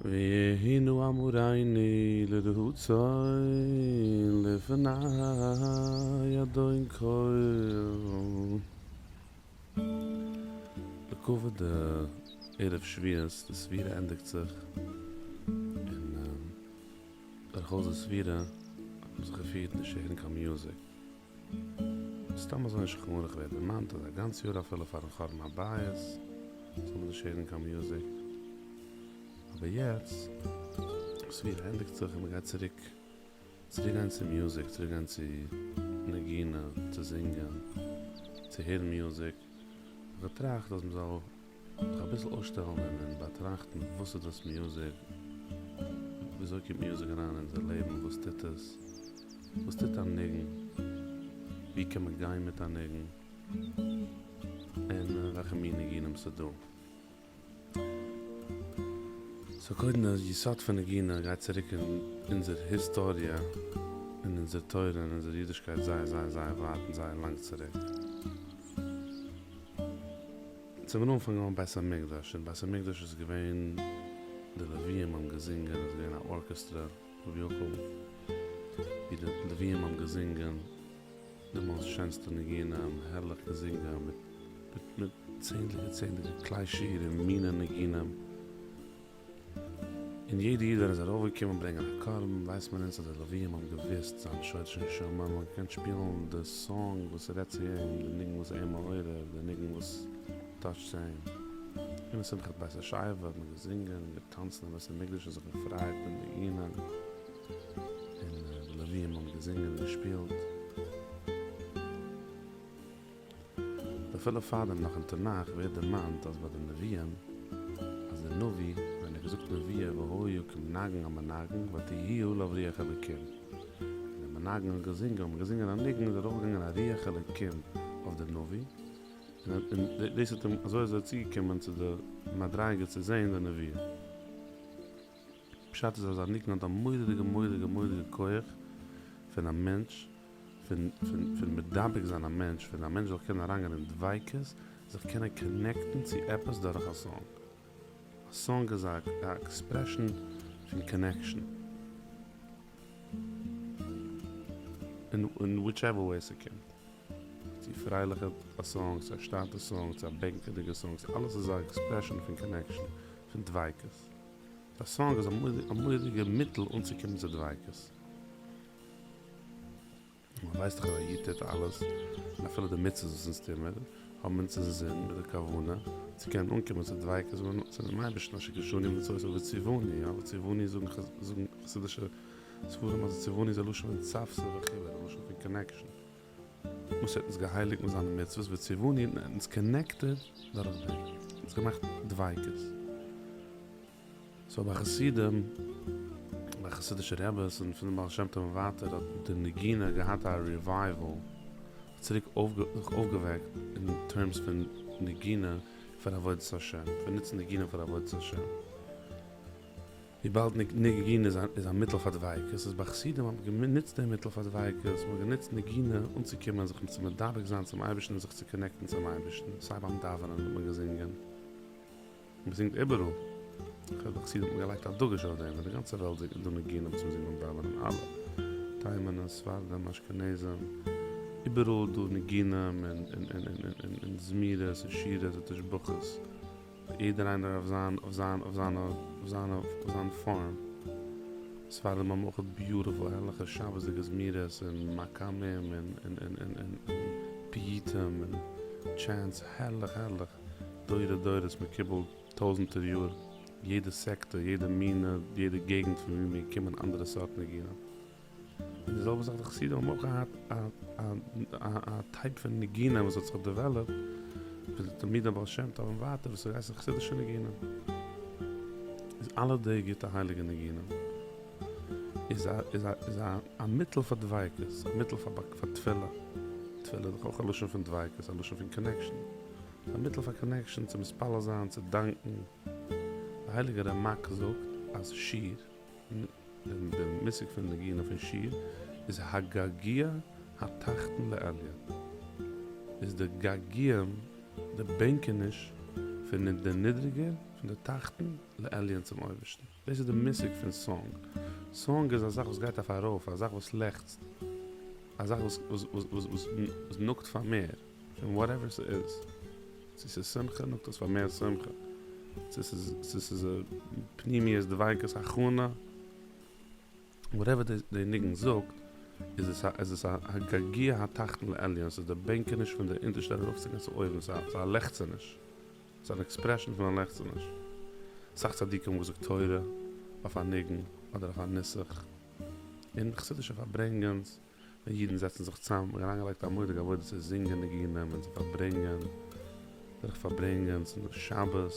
ויהי נא אמרינו לרצון לפני אדון כל. לכבוד די ערב שבועות, די ספירה ענדיגט זיך, און דורכאויס די ספירה האט מען זיך געפירט נישט צו הערן קיין מוזיק. סתם אזוי אין שולחן ערוך ווערט דערמאנט אז א גאנץ יאר אפילו פארן חורבן הבית זאל מען נישט הערן קיין מוזיק, אבער יעצט ספירה ענדיגט זיך און מען גייט צוריק צוריק גיין צו מוזיק, צוריק גיין צו נגינה, צו זינגען, צו הערן מוזיק, האב איך געטראכט אז מען זאל זיך אביסל אפשטעלן און און באטראכטן וואס איז דאס מוזיק, וויאזוי קומט מוזיק אריין אין אונזער לעבן, וואס טוט עס, וואס טוט א ניגון, ווי קען מען גיין מיט א ניגון, און וועלכע מין ניגונים ס'איז דא. סאו קודם די יסוד פון נגינה גייט צוריק אין אונזער היסטאריע, אין אונזער תורה, אין אונזער אידישקייט זייער זייער זייער ווייט און זייער לאנג צוריק. צום אנפאנג ביים בית המקדש, אין בית המקדש איז געווען די לוויים האבן געזינגען, עס איז געווען א ארקעסטרא כביכול, ווי די לוויים האבן געזינגען די most שענסטע ניגונים, הערליך געזינגען מיט מיט צענדליגע צענדליגע כלי שיר און מיני ניגונים. און יעדע איד ווען ער איז ארויפגעקומען ברענגען א קרבן ווייסט מען אונז אז די לוויים האבן געוואוסט זיין שורש נשמה און מ'האט געקענט שפילן די song וואס רעדט צו אים, די ניגון וואס איז אים מעורר, די ניגון וואס touch ט צו אים. און אין שמחת בית השואבה האט מען געזינגען און געטאנצן אין בית המקדש און זיך געפרייט מיט ניגונים, און די לוויים האבן געזינגען און געשפילט. אפילו פארדעם נאך אין תנך ווערט דערמאנט אז ביי די נביאים אז דער נביא ווען ער האט געזאגט נבואה והיה כמנגן המנגן ותהי עליו רוח אלוקים און דער מנגן האט געזינגען האט מען געזינגען א ניגון איז ארויף געגאנגען א רוח אלוקים אויף דער נביא און דאס האט אים אזוי אזוי צוגעקומען צו די מדריגה צו זעהן די נבואה. פשט איז אז א ניגון האט א מורא'דיגע מורא'דיגע מורא'דיגע כח פון א מענטש פון פון פון מדבק זיין א מענטש פון א מענטש זאל קענען אריינגיין אין דביקות זיך קענען connect ן צו עפעס דורך א song. א song איז א expression פון connection. אין whichever way ס'קומט. צו פרייליכע א song, צו א שטאטע song, צו א בענקעדיגע song, אלעס איז א expression פון connection, פון דביקות. א song איז א מורא'דיגע מיטל אנצוקומען צו דביקות. מען ווייסט דאך אז א איד טוט אלעס, און אפילו די מצוות וואס אונז טוען מיר, האבן אונז אינזין מיט די כוונה צו קענען אנקומען צו דביקות צו דעם אייבערשטן אשר קדשנו במצותיו וציוונו, יא, וציוונו זאגן חסידישע ספרים אז וציוונו איז א לשון פון צוותא וחיבור, א לשון פון connection. וואס ער האט אונז געהייליגט מיט זיינע מצוות וציוונו און ער האט אונז connected דורך דעם, אונז געמאכט דביקות. so ביי חסידים, ביי חסידישע רעבעס און פון די בעל שם טוב און ווייטער האט די נגינה געהאט א revival, האט צוריק זיך אויפגעוועקט אין terms פון נגינה פאר עבודת השם, פון נוצן נגינה פאר עבודת השם. וויבאלד נגינה איז א מיטל פאר דביקות, איז ביי חסידים האט מען גענוצט דעם מיטל פאר דביקות, מען האט גענוצט נגינה אנצוקומען זיך צו מדבק זיין צום אייבערשטן און זיך צו connect ן צום אייבערשטן, סיי ביים דאווענען האט מען געזינגען. מען זינגט איבעראל, כ'הער ביי חסידים האט מען געלייגט א דגוש אויף דעם, אין די גאנצע וועלט זינגט מען דא ניגונים וואס מען זינגט ביים דאווענען, אלע, תימן'ע, ספרדים, אשכנזים, איבעראל דא ניגונים און זמירות און שירות און תשבחות, יעדער איינער אויף זיין אויף זיין אויף זיינע אויף זיינע אויף זיין פארם, ספרדים האבן אויך beautiful הערליכע שבת'דיגע זמירות און מקאמים און און און און פיוטים און chants, הערליך הערליך. דורי דורות מקובל טויזענטער יאר, יעדע סעקטע, יעדע מינע, יעדע געגנט פון ווי מיר קומען אנדערע סארט נגינה. און די זעלבע זאך די חסידים האבן אויך געהאט א type פון נגינה וואס האט זיך developed פון די תלמידי בעל שם טוב און ווייטער וואס האט געהייסן חסידישע נגינה. איז אלע די גוטע הייליגע נגינים איז א איז א איז א מיטל פאר דביקות, א מיטל פאר תפילה, תפילה איז דאך אויך א לשון פון דביקות, א לשון פון connection. א מיטל פאר connection, צו מתפלל זיין, צו דאנקן. דער הייליגער רמק זאגט אז שיר, די מושג פון נגינה פון שיר, איז הגעגוע התחתון לעליון, איז די געגועים, די בענקעניש פון די נידריגער, פון די תחתון, לעליון צום אויבערשטן. דאס איז די מושג פון סאנג. סאנג איז א זאך וואס גייט אויף ארויף, א זאך וואס לעכצט, א זאך וואס וואס נאגט פאר מער, פון וואטעווער ס'איז. צו ס'איז שמחה נאגט עס פאר מער שמחה, צו ס'איז צו ס'איז פנימיות דביקות הכנה, וואטעווער די ניגון זאגט, איז עס א איז עס א געגוע התחתון לעליון, ס'איז די בענקעניש פון די אונטערשטע ארויפצוגיין צו אויבן, ס'איז א לעכצעניש, ס'איז אן עקספרעשן פון א לעכצעניש. אסאך צדיקים האבן געזאגט תורה אויף א ניגון אדער אויף א נוסח, אין חסידישע פארברענגענס ווען אידן זעצן זיך צאם האט מען אריינגעלייגט א מורא'דיגע עבודה צו זינגען ניגונים און צו פארברענגען, דורך פארברענגענס און שבת,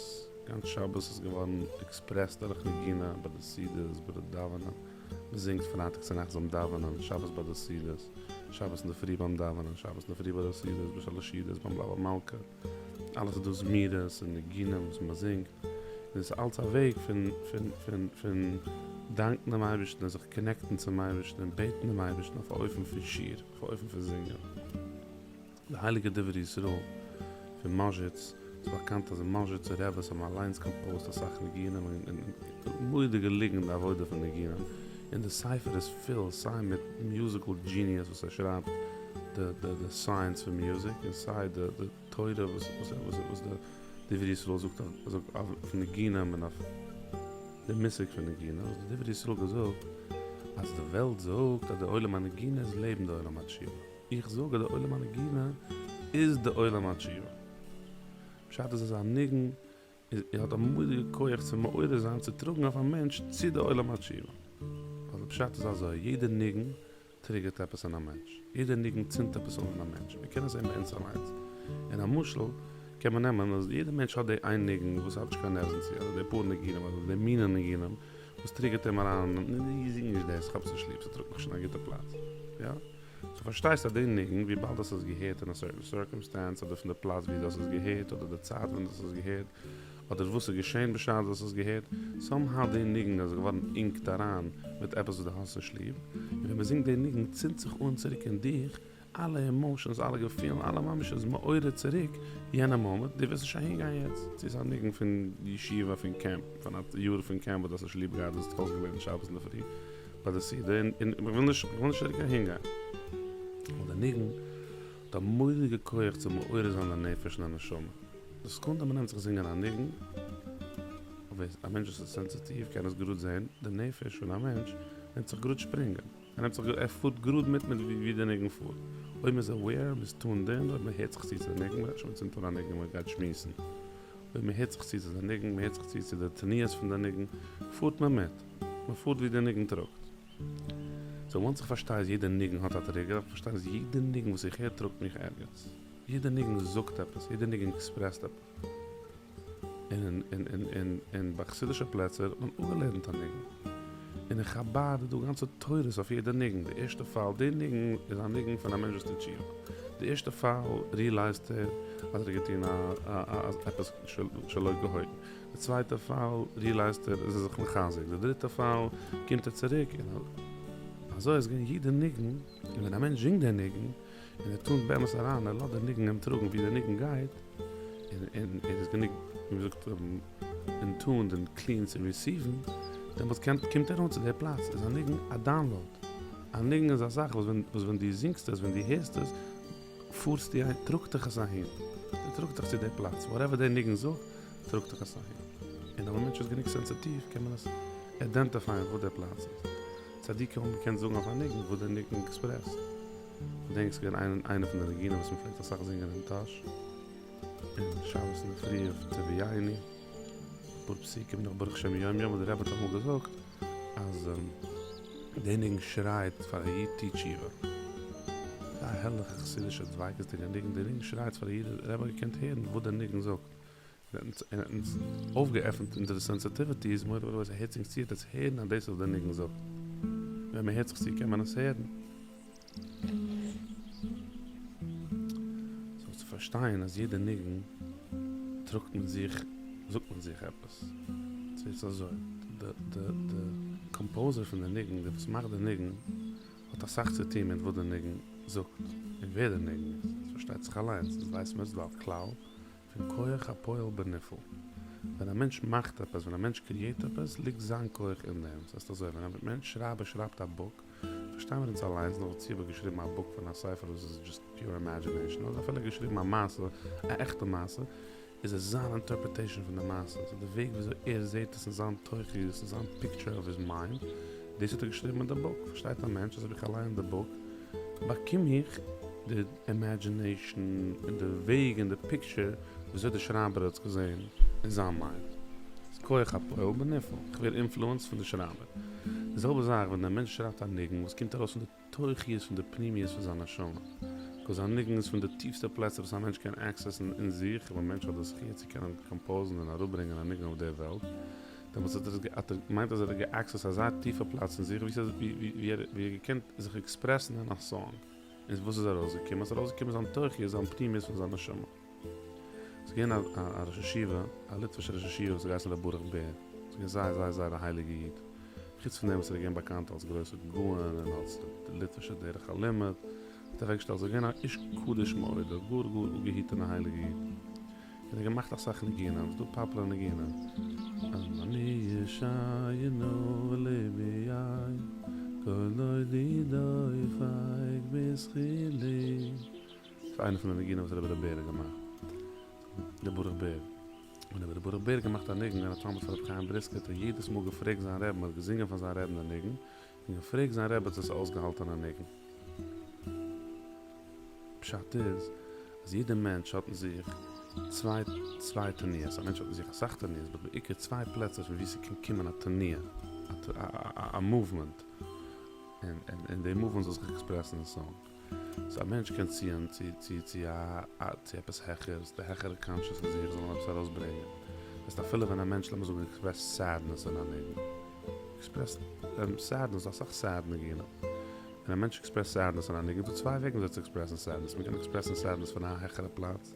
גאנץ שבת איז געווארן עקספרעסט דורך נגינה ביי די סעודות, ביי די דאווענען, מען זינגט פרייטאג צונאכטס ביים דאווענען, שבת ביי די סעודות, שבת אינדערפרי ביים דאווענען, שבת אינדערפרי ביי די סעודות, ביי שלש סעודות, ביים מלוה מלכה. אלעס איז דא זמירות און ניגונים וואס מען זינגט, און עס איז אלץ א וועג פון פון פון פון דאנקן דעם אייבערשטן און זיך קאנעקטן צום אייבערשטן און בעטן דעם אייבערשטן אויף א אופן פון שיר, אויף א אופן פון זינגען. די הייליגע דברי ישראל פון מאזשיץ, ס'איז באקאנט אז די מאזשיצער רעבעס האבן אליינס קאמפאוזט אסאך ניגונים און מורא'דיג געליגן אין די עבודה פון ניגונים, און די ספר איז פול סיי מיט מיוזיקל דזשיניעס וואס ער שרייבט די די די סייענס פון מיוזיק און סיי די די תורה וואס וואס וואס די דברי ישראל זאגט זאגט אויף ניגונים און אויף די מושג פון נגינה וואס די דברי ישראל געזאגט אז די וועלט זאגט אז די עולם הנגינה איז לעבן די עולם התשובה איך זאג אז די עולם הנגינה איז די עולם התשובה פשט איז אז א ניגון איז ער האט א מורא'דיגע כח צו מעורר זיין צו טראגן אויף א מענטש צו די עולם התשובה. ווייל די פשט איז אזוי, יעדע ניגון טריגערט עפעס אין א מענטש, יעדע ניגון צינדט עפעס אן אין א מענטש, מיר קענען עס זען ביי אונז אליינס. און א משל קען מען נעמען אז יעדע מענטש האט די איין ניגון וואס ער האט נישט קיין נערוון צו, אדער די פאר ניגונים אדער די מינע ניגונים וואס טריגערט אים אריין, נו זינג נישט דאס, כ'האב עס נישט ליב, ס'טראגט מיך נישט אין א גוטע פלאץ. יא? סאו פארשטייסט אז די ניגון וויבאלד האסט עס געהערט אין א סערטען סירקאמסטענס אדער פון די פלאץ ווי דו האסט עס געהערט אדער די צייט ווען דו האסט עס געהערט אדער וואס איז געשען בשעת דו האסט עס געהערט סאם האו די ניגון איז געווארן אינקט אריין מיט עפעס וואס דו האסט נישט ליב און ווען מ'זינגט די ניגון צינדט זיך אן צוריק אין דיך אלע עמאושענס אלע געפילן אלע ממש איז מעורר צוריק יענע מאמענט דו ווילסט נישט אהין גיין יעצט צו ס'איז א ניגון פון ישיבה פון קעמפ פון א יאר פון קעמפ וואס דו האסט נישט ליב געהאט דו האסט זיך אויסגעלערנט שבת אינדערפרי ביי די סעודה און און איך וויל נישט איך וויל נישט צוריק אהין גיין. ווייל די ניגון האט א מורא'דיגע כח צו מעורר זיין די נפש און די נשמה. די סעקונדע מ'נעמט זיך זינגען א ניגון, א מענטש וואס איז סענסיטיוו קען עס גראד זען, די נפש פון א מענטש נעמט זיך גראד שפרינגען. ער נעמט זיך גראד, ער פארט גראד מיט מיט ווי די ניגון פארט. אויב מ'איז aware, מ'איז tuned in, אויב מ'הערט זיך צו צו די ניגון, מ'רעדט נישט מ'צינדט אן א ניגון און מ'גייט שמועסן. אויב מ'הערט זיך צו צו די ניגון, מ'הערט זיך צו צו די תנועות פון די ניגון, פארט מען מיט. מ'פארט ווי די ניגון טראגט. סאו וואנס איך פארשטיי אז יעדע ניגון האט א טריגער, דארף איך פארשטיין אז יעדע ניגון וואס איך הער טראגט מיך ערגעץ. יעדע ניגון זאגט עפעס, יעדע ניגון עקספרעסט עפעס. און און און און און ביי חסידישע פלעצער האט מען אפגעלערנט א ניגון. און אין חבד איז דא גאנצע תורות אויף יעדע ניגון. די ערשטע פאל, די ניגון איז א ניגון פון א מענטש וואס טוט תשובה. די ערשטע פאל ריעלייזט ער אז ער האט געטון א עפעס שלא כהוגן. די צווייטע פאל ריעלייזט ער איז ער זיך מחזק, די דריטע פאל קומט ער צוריק און אזוי איז געווען יעדע ניגון, און ווען א מענטש זינגט די ניגון און ער טונט באמת אריין, ער לאזט די ניגון אים טראגן ווי די ניגון גייט, און און ער איז גענוג ווי מ'זאגט אין טונד און קלין צו ריסיוון, דעמאלטס קען קומט ער אן צו די פלאץ, איז א ניגון א דאונלאוד, א ניגון איז א זאך וואס ווען וואס ווען דו זינגסט עס ווען דו הערסט עס, פארסטו אהין, טראגט דיך עס אהין, טראגט דיך צו די פלאץ, וואטעווער די ניגון זאגט, טראגט דיך עס אהין. און אויב א מענטש איז גענוג סענסיטיוו קען מען עס אידענטיפייען וואס די פלאץ איז. צדיקים האבן געקענט זאגן אויף א ניגון וואס די ניגון עקספרעסט. כ'דענק ס'איז געווען איינע פון די ניגונים וואס מ'פלעגט אסאך זינגען אין טאהש, אין שבת אינדערפרי אויף תביאני, אפאר פסוקים נאך ברוך שם יום יום וואס די רבי האט אמאל געזאגט אז די ניגון שרייט פאר א איד טו תשובה. ס'איז א הערליכע חסידישע דביקות'דיגע ניגון, די ניגון שרייט פאר א איד, די רבי האט געקענט הערן וואס די ניגון זאגט, און האט אונז אויפגעעפנט אונזערע סענסיטיוויטיס, מורי ורבותי הערט זיך צו, עטס הערן אז דאס איז וואס די ניגון זאגט, ווען מען הערט זיך צו קען מען עס הערן. סאו צו פארשטיין אז יעדע ניגון טראגט מיט זיך, זאגט מיט זיך עפעס. ס'איז אזוי, די די די קאמפאוזער פון די ניגון, דער וואס מאכט די ניגון, האט אסאך צו טון מיט וואס די ניגון זאגט, און ווער די ניגון איז. ס'פארשטייט זיך אליינס, דאס ווייסט מען, ס'איז דא א כלל. פון כח הפועל בנפעל. ווען א מענטש מאכט עפעס, ווען א מענטש קריעט עפעס, ליגט זיין כח אין דעם. ס'הייסט אזוי, ווען א מענטש שרייבער שרייבט א בוק, פארשטיי מיר אונז אליינס, נאך דערצו אויב ער האט געשריבן א בוק פון א ספר וואס איז דזשאסט פיור אימעדזשינעישאן, אדער אפילו געשריבן א מעשה, א עכטע מעשה, איז עס זיין אינטערפרעטעישאן פון די מעשה, ס'איז די וועג וויאזוי ער זעהט עס אין זיין תוכיות, אין זיין פיקטשער אוו היז מיינד, דאס האט ער געשריבן אין די בוק, פארשטייט א מענטש אז אויב איך ליין די בוק באקום איך די אימעדזשינעישאן און די וועג און די פיקטשער וויאזוי די שרייבער האט עס געזעהן אין זיין מיינד, ס'איז כח הפועל בנפעל, איך ווער אינפלוענסד פון די שרייבער. די זעלבע זאך ווען דער מענטש שרייבט א ניגון וואס קומט ארויס פון די. תוכיות פון די פנימיות פון זיין נשמה. ביקאוז א ניגון איז פון די טיפסטע פלעצער וואס א מענטש קען עקסעסן אין זיך, אויב א מענטש האט די זכי' צו קענען קאמפאוזן און אראפברענגען א ניגון אויף דער וועלט, דעמאלטס האט ער האט ער מיינט אז ער האט געעקסעסט אזא טיפע פלאץ אין זיך ווי ס'איז ווי ער ווי ער געקענט זיך עקספרעסן אין א סאנג. און וואס איז ארויסגעקומען? ס'איז ארויסגעקומען זיין תוכיות, זיין פנימיות פון זיין נשמה. ס'איז געווען א א ראש ישיבה, א ליטווישע ראש ישיבה וואס האט געהייסן ר' ברוך בער. ס'איז געווען זייער זייער זייער א הייליגע איד. חוץ פון דעם וואס ער איז געווען באקאנט אלס גרויסע גאון און אלס די ליטווישע דרך הלימוד, האט אוועקגעשטעלט, איז ער געווען א איש קדוש מאוד, א גאר גאר אפגעהיטענע הייליגע איד. און ער האט געמאכט אסאך ניגונים, ס'איז דא פאפולער ניגונים. אני ישנה ולבי ער, כל עודי דופק בזחילי. ס'איז איינע פון די ניגונים וואס רבי ר' בער האט געמאכט. ר' ברוך בער. ווען רבי ברוך בער האט געמאכט א ניגון געווען א תלמיד פון רבי חיים בריסקער האט ער יעדעס מאל געפרעגט זיין רבי'ן האט געזינגען פאר זיין רבי'ן די ניגון און געפרעגט זיין רבי צו עס איז אויסגעהאלטענע ניגון. פשט איז אז יעדער מענטש האט אין זיך צוויי צוויי תנועות, א מענטש האט אין זיך אסאך תנועות באט בעיקר צוויי פלעצער פון וואו ס'קען קומען א תנועה, א מאוומענט, און און די מאוומענט זאל זיך עקספרעסן אין סאנג. סאו א מענטש קען ציען צו צו צו א צו עפעס העכערס, די העכערע קאנשעס אין זיך זאל אים עפעס ארויסברענגען. הייסט אפילו ווען א מענטש לאמיר זאגן עקספרעסט סעדנעס אין א ניגון, עקספרעסט סעדנעס, אסאך סעד ניגונים, ווען א מענטש עקספרעסט סעדנעס אין א ניגון, איז דא צוויי וועגן וויאזוי צו עקספרעסן סעדנעס, מ'קען עקספרעסן סעדנעס פון א העכערע פלאץ,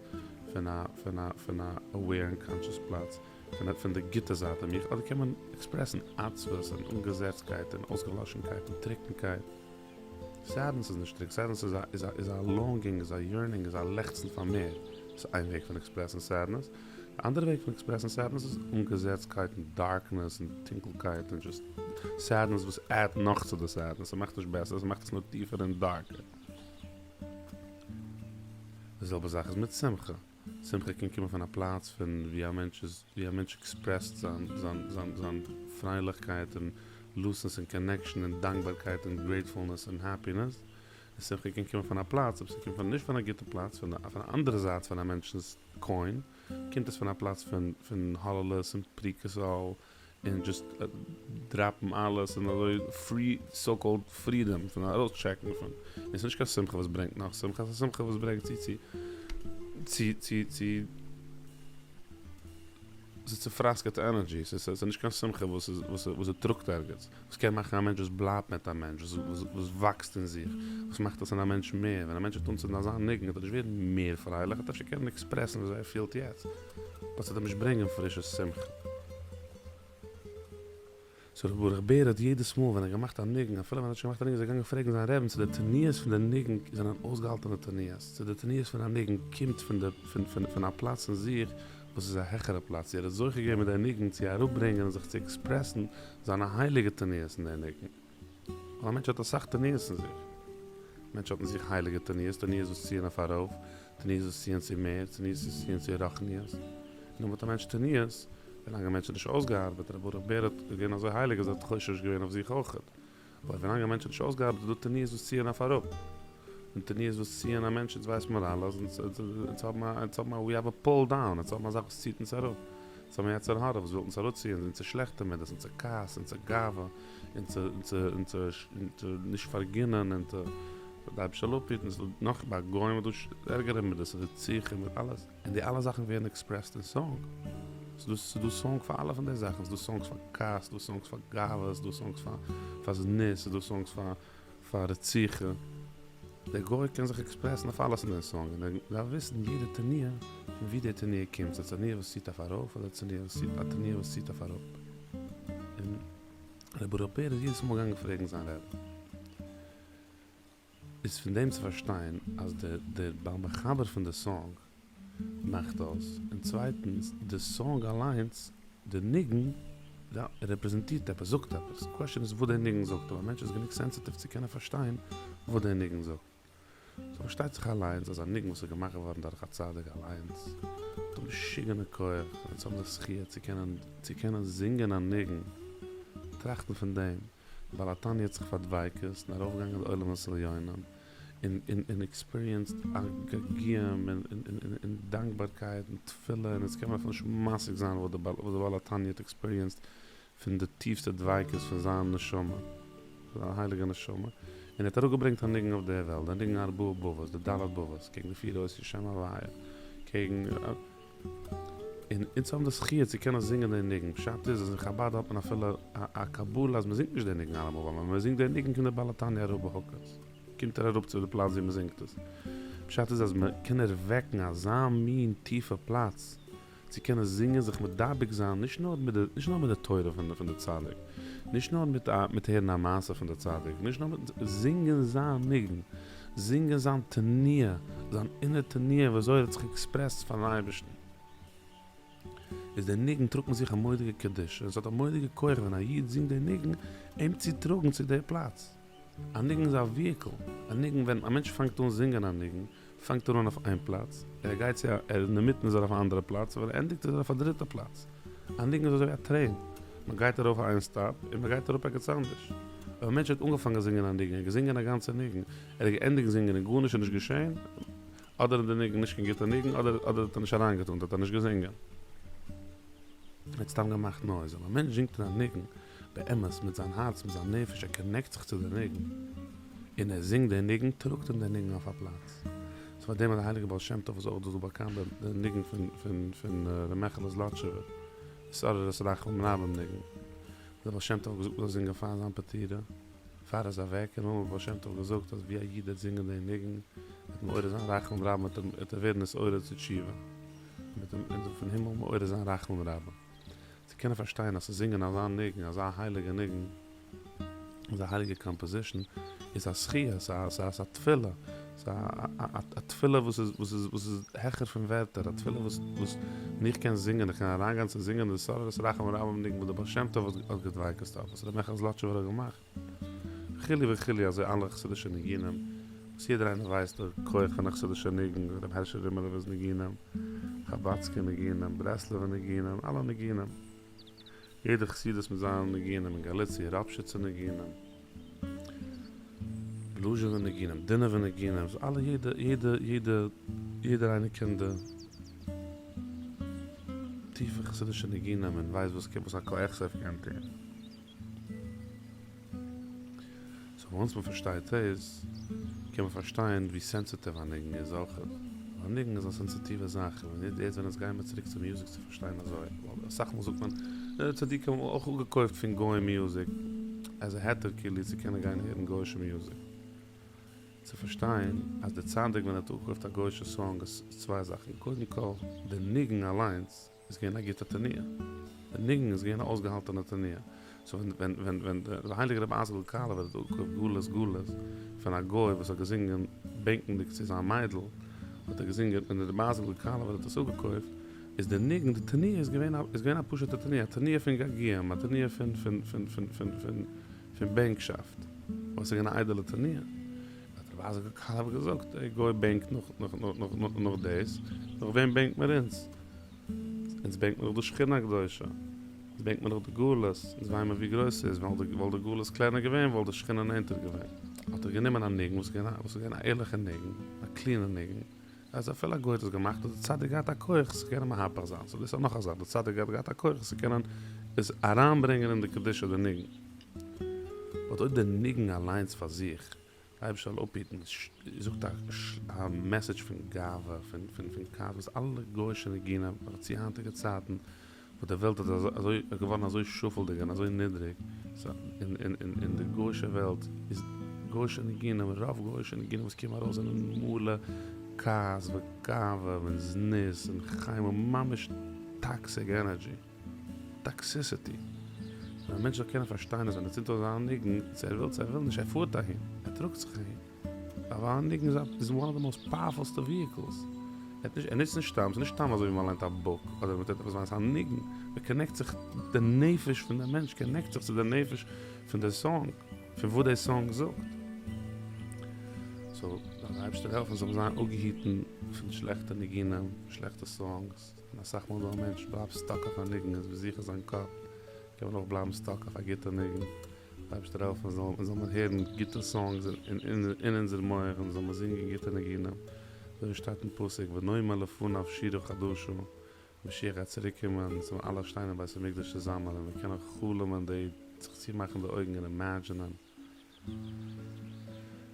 פון א פון א פון א אוועיר און קאנשעס פלאץ, פון פון די גוטע זייט אין מיך, אדער קען מען עקספרעסן עצבות און אנגעזעצטקייט און אויסגעלאשנקייט און טרוקנקייט. סעדנעס איז נישט טרוקן, סעדנעס איז א איז א איז א לאנגינג, איז א יערנינג, איז א לעכצן פאר מער. דאס איז איין וועג פון עקספרעסן סעדנעס. די אנדערע וועג פון עקספרעסן סעדנעס איז אנגעזעצטקייט און דארקנעס און טונקלקייט און דזשאסט סעדנעס וואס עדט נאך צו די סעדנעס, ס'מאכט נישט בעסער, ס'מאכט עס נאר טיפער און דארקער. די זעלבע זאך איז מיט שמחה. שמחה קען קומען פון א פלאץ פון ווי א מענטש איז, ווי א מענטש עקספרעסט זיין זיין זיין זיין פרייליכקייט און לוסנעס און קאנעקשאן און דאנקבארקייט און גרעיטפולנעס און העפינעס. און שמחה קען קומען פון א פלאץ, אבער ס'קומט פון נישט פון א גוטע פלאץ, פון א פון א אנדערע זייט פון א מענטשנ'ס קוין, קומט עס פון א פלאץ פון פון הוללות און פריקת עול און דזשאסט דראפן אלעס און אזוי פרי סאו קאלד פרידאם פון ארויסטשעקן פון און ס'איז נישט קיין שמחה וואס ברענגט נאך שמחה ס'איז א שמחה וואס ברענגט צו צו צו צו צו ס'איז צופראסקעטע ענערדזשי ס'איז נישט קיין שמחה וואס איז וואס וואס טראגט ערגעץ וואס קען מאכן א מענטש וואס בלייבט מיט א מענטש וואס וואס וואקסט אין זיך וואס מאכט עס אין א מענטש מער ווען א מענטש וועט אנצינדן אזא ניגון וועט ער נישט ווערן מער פרייליך ער וועט אפשר קענען עקספרעסן וויאזוי ער פילט יעצט. באט ס'וועט אים נישט ברענגען פרישע שמחה. סאו ר' ברוך בער האט יעדעס מאל ווען ער האט געמאכט א ניגון, אפילו ווען ער האט נישט געמאכט א ניגון איז ער געגאנגען פרעגן זיין רעבין צו די תנועות פון די ניגון זענען אויסגעהאלטענע תנועות, צו די תנועות פון א ניגון קומט פון די פון פון פון א פלאץ אין זיך וואס איז א העכערע פלאץ, צו ער האט זוכה געווען מיט די ניגון צו אראפברענגען און זיך צו עקספרעסן זיינע הייליגע תנועות אין די ניגון. ווייל א מענטש האט אסאך תנועות אין זיך. א מענטש האט אין זיך הייליגע תנועות, תנועות וואס ציען אויף ארויף, תנועות וואס ציען צו מער, תנועות וואס ציען צו רוחניות. און אויב האט א מענטש תנועות, ווילאנג א מענטש האט נישט אויסגעארבעט, ר' ברוך בער האט איז געווען אזוי הייליג אז ער האט חושש געווען אויף זיך אויכעט. אבער ווילאנג א מענטש האט נישט אויסגעארבעט איז דא תנועות וואס ציען אויף אראפ. און תנועות וואס ציען א מענטש, אונז ווייסט מיר אלע אז אונז האבן א, אונז האבן א, ווי העוו א פול דאון, אונז האבן א זאך וואס ציעט אונז אראפ. אונז האבן א יצר הרע וואס וויל אונז אראפציען, אונזער שלעכטע מידות, אונזער כעס, אונזער גאווה, אונזער נישט פארגינען, אונזער די אייבערשטער זאל אפהיטן, ס'איז דא נאך ביי גוים איז דא ערגערע מידות, ס'איז רציחה מיט אלעס, און די אלע זאכן ווערן עקספרעסט אין סאנג, ס'איז דא סאנג פאר אלע פון די זאכן, ס'איז דא סאנגס פאר כעס, ס'איז דא סאנגס פאר גאווה, ס'איז דא סאנגס פאר זנות, ס'איז דא סאנגס פאר פאר רציחה, דער גוי קען זיך עקספרעסן אויף אלעס אין דעם סאנג, און ער דארף וויסן יעדע תנועה פון ווי די תנועה קומט, ס'איז א תנועה וואס ציט אויף ארויף אדער א תנועה וואס ציט אויף אראפ. און ר' ברוך בער איז יעדעס מאל געגאנגען פרעגן זיין רבי. איז פון דעם צו פארשטיין אז דער בעל מחבר פון די סאנג. מאכט אויס, און צווייטנס די song אליינס, די ניגון רעפרעזענטירט עפעס, זאגט עפעס, question איז וואס די ניגון זאגט, אויב א מענטש איז גענוג sensitive צו קענען פארשטיין וואס די ניגון זאגט. so פארשטייט זיך אליינס אז א ניגון וואס איז געמאכט געווארן דורך א צדיק אליינס האט א משוגענע כח, אונז האבן די זכיה צו קענען צו קענען זינגען א ניגון, טראכטן פון דעם, בעל התניא האט זיך פארדביקות'ט און ארויפגעגאנגען די עולמות עליונים, און און experienced א געגועים און און דאנקבארקייט און תפילה און עס קען מען אפילו נישט משיג זיין וואס די בעל התניא האט experienced פון די טיפסטע דביקות פון זיין נשמה, פון זיין הייליגע נשמה, און ער האט אראפגעברענגט א ניגון אויף דער וועלט, די ניגון ארבעה בבות, די ד' בבות, קעגן די פיר אותיות שם הוויה, קעגן. און אונז האבן די זכיה צו קענען זינגען די ניגון, פשט איז אז אין חבד האט מען אפילו א קבלה אז מען זינגט נישט די ניגון אלעמאל, ווייל ווען מען זינגט די ניגון קומט דער בעל התניא אראפ בהקיץ, קומט ער אראפ צו די פלאץ ווי מען זינגט עס, פשט איז אז מען קען ערוועקן אזא מין טיפע פלאץ צו קענען זינגען זיך מדבק זיין נישט נאר מיט די נישט נאר מיט די תורה פון פון די צדיק, נישט נאר מיט א מיט הערן א מעשה פון די צדיק, נישט נאר מיט זינגען זיין ניגון, זינגען זיין תנועה, זיין inner תנועה ווי אזוי ער האט זיך expressed פארן אייבערשטן, איז דער ניגון טראגט מיט זיך א מורא'דיגע קדושה, און עס האט א מורא'דיגע כח ווען א איד זינגט דער ניגון אים צו טראגן צו דער פלאץ. א ניגון איז א vehicle, א ניגון ווען א מענטש פאנגט אן זינגען א ניגון, פאנגט ער אן אויף איין פלאץ, ער גייט צו א, ער איז אינמיטן איז ער אויף א אנדערע פלאץ, ווען ער ענדיגט איז ער אויף א דריטע פלאץ. א ניגון איז אזוי ווי א train, מען גייט ארויף איין stop און מען גייט אראפ ערגעץ אנדערש. אויב א מענטש האט אנגעפאנגען זינגען א ניגון, ער האט געזינגען א גאנצע ניגון, ער האט געענדיגט זינגען און גארנישט איז נישט געשען, אדער איז די ניגון נישט קיין גוטע ניגון, אדער אדער האט ער נישט אריינגעטאנט האט ער נישט געזינגען. ער האט סתם געמאכט noise. אויב א מענטש זינגט אין א ניגון באמת מיט זיין הארץ מיט זיין נפש ער connect זיך צו די ניגון און ער זינגט די ניגון טראגט אים די ניגון אויף א פלאץ. סאו פאר דעם האט די הייליגע בעל שם טוב וואס אויך דא באקאנט די ניגון פון פון פון ר' מעכעלע זלאטשובער התעוררות רחמים רבים ניגון. די בעל שם טוב האט געזאגט מ'זאל זינגען פאר זיין פטירה פאר ער איז אוועק און האט בעל שם טוב געזאגט אז ווי א איד וועט זינגען די ניגון וועט מעורר זיין רחמים רבים וועט ער ווערן נתעורר צו תשובה און וועט אים פון הימל מעורר זיין רחמים רבים. צו קענען פארשטיין אז צו זינגען אזא ניגון, אזא הייליגע ניגון, אזא הייליגע composition, איז א זכיה, ס'איז א תפילה, ס'איז א תפילה וואס איז וואס איז וואס איז העכער פון ווערטער, א תפילה וואס וואס ווען איך קען זינגען, איך קען אריינגיין צו זינגען די התעוררות רחמים רבים ניגון וואס דער בעל שם טוב האט געדביקות'ט אויף, וואס ר' מעכל זלאטשובער האט געמאכט, וכו' וכו', אזוי אלע חסידישע ניגונים, וואס יעדער איינער ווייסט די כח פון א חסידישע ניגון, ר' הערשל רימינובער'ס ניגונים, חבד'סקע ניגונים, ברסלב'ע ניגונים, אלע ניגונים. יעדע חסידות מיט זיינע ניגונים, אין גאליציע ראפשיצע ניגונים, בלוזשעווע ניגונים, דינוב'ע ניגונים, אלע יעדע יעדע יעדע יעדער איינער קען די טיפע חסידישע ניגונים און ווייסט וואס וואס א כח ס'קען טון. so once מען פארשטייט דאס, קען מען פארשטיין ווי sensitive א ניגון איז אויך. א ניגון איז א סענסיטיווע זאך, און יעצט ווען אונז גייען מיר צוריק צו music צו פארשטיין אזוי, ווייל אסאך מאל זאגט מען, צדיקים האבן אויך אפגעקויפט פון גוים music, as a היתר כאילו צו קענען גיין הערן גוישע music. צו פארשטיין אז דער צדיק ווען ער האט אפגעקויפט א גוישע song איז צוויי זאכן, קודם כל די ניגון אליינס, איז געווען א גוטע תנועה, די ניגון איז געווען א אויסגעהאלטענע תנועה, so ווען ווען ווען ווען דער הייליגער רבי אייזיק'ל קאלובער האט אפגעקויפט גלות גלות פון א גוי וואס האט געזינגען בענקענדיג צו זיין מיידל, האט ער געזינגען, ווען דער רבי אייזיק'ל קאלובער האט עס אפגעקויפט, איז די ניגון, די תנועה איז געווען א איז געווען א פשוטע תנועה, א תנועה פון געגועים, א תנועה פון פון פון פון פון פון פון בענקשאפט, אבער ס'איז געווען א איידעלע תנועה. האט רבי אייזיק'ל קאלובער געזאגט, דער גוי בענקט נאך נאך נאך נאך דאס, נאך וועם בענקט מיר אונז? אונז בענקט מיר נאך די שכינה הקדושה, אונז בענקט מיר נאך די גלות, אונז וויימער ווי גרויס ס'איז, וואלט די גלות קלענער געווען וואלט די שכינה נענטער געווען. האט ער גענומען א ניגון וואס איז געווען א ערליכע ניגון, א clean ע ניגון, אז אפילו א גוי האט עס געמאכט האט די צדיק געהאט א כח עס צו קענען מהפך זיין, so דאס איז נאך א זאך, די צדיק האט געהאט א כח עס צו קענען עס אריינברענגען אין די קדושה די ניגון. but אויב די ניגון אליינס פאר זיך די אייבערשטער זאל אפהיטן, זאגט א message פון גאווה, פון פון כעס, וואס אלע גוי'אישע ניגונים, נאך צו היינטיגע צייטן, וואס די וועלט איז אזוי געווארן אזוי שפל'דיג און אזוי נידריג, אין די גוי'אישע וועלט איז גוי'אישע ניגונים, רוב גוי'אישע ניגונים וואס קומען ארויס זענען מלא כעס וגאווה און זנות און חימה, ממש toxic energy. Toxicity. ווען א מענטש זאל קענען פארשטיין אז ווען ער צינדט אויס זיין ניגון, צו ער וויל צו ער וויל נישט, ער פארט אהין, ער טראגט זיך אהין. ווייל א ניגון איז one of the most powerful סטע vehicles. האט נישט, ער נוצט נישט סתם, ס'איז נישט סתם אזוי ווי מען ליינט א בוק, אדער מען טוט עפעס ווייל ס'איז א ניגון, מען קאנעקט זיך, די נפש פון די מענטש קאנעקט זיך צו די נפש פון די סאנג, פון וואס די סאנג זאגט. סאו, זאל די אייבערשטער העלפן זאל מען זיין אפגעהיטן פון שלעכטע ניגונים, שלעכטע סאנגס, און אסאך מאל דא א מענטש בלייבט סטאק אויף א ניגון, איז ביי זיך אין זיין קאפ, קען מען אויך בלייבן סטאק אויף א גוטע ניגון. אייבערשטער העלפן זאל זאל מען הערן גוטע סאנגס אין אונזער מח און זאל מען זינגען גוטע ניגונים, אזוי ווי שטייט אין פסוק ונאמר לפניו שירה חדשה, משיח גייט צוריק קומען, זאל מען אלע שטיין אין בית המקדש צוזאמען און מיר קענען חלומ'ען די זיך צומאכן די אויגן און אימעדזשינען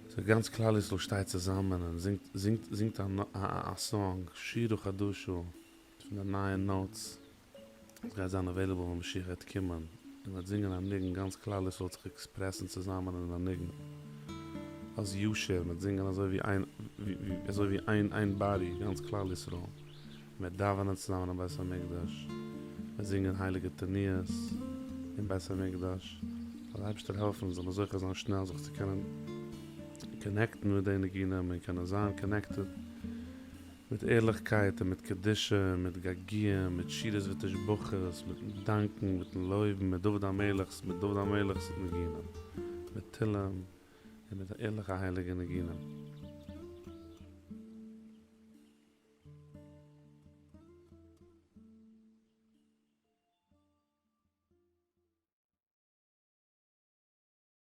סאו גאנץ כלל ישראל שטייט צוזאמען און זינגט זינגט זינגט א סאנג שירה חדשה פון די נייע נאוטס. עס גייט זיין אוועילעבל ווען משיח גייט קומען, און מ'וועט זינגען א ניגון, גאנץ כלל ישראל וועט זיך עקספרעסן צוזאמען אין א ניגון, אז ישיר, מ'וועט זינגען אזוי ווי איין, אזוי ווי איין איין באדי, גאנץ כלל ישראל, מ'וועט דאווענען צוזאמען אין בית המקדש, מ'וועט זינגען הייליגע תנועות אין בית המקדש, זאל דער אייבערשטער העלפן זאל מען זוכה זיין שנעל זיך צו קענען קאנעקטן מיט די ניגונים און קענען זיין קאנעקטעד. מיט ערליכקייט און מיט קדושה און מיט געגועים, מיט שירות ותשבחות, מיטן דאנקען, מיטן לויבן, מיט דוד המלך'ס, מיט דוד המלך'ס ניגונים, מיט תהלים און מיט ערליכע הייליגע ניגונים.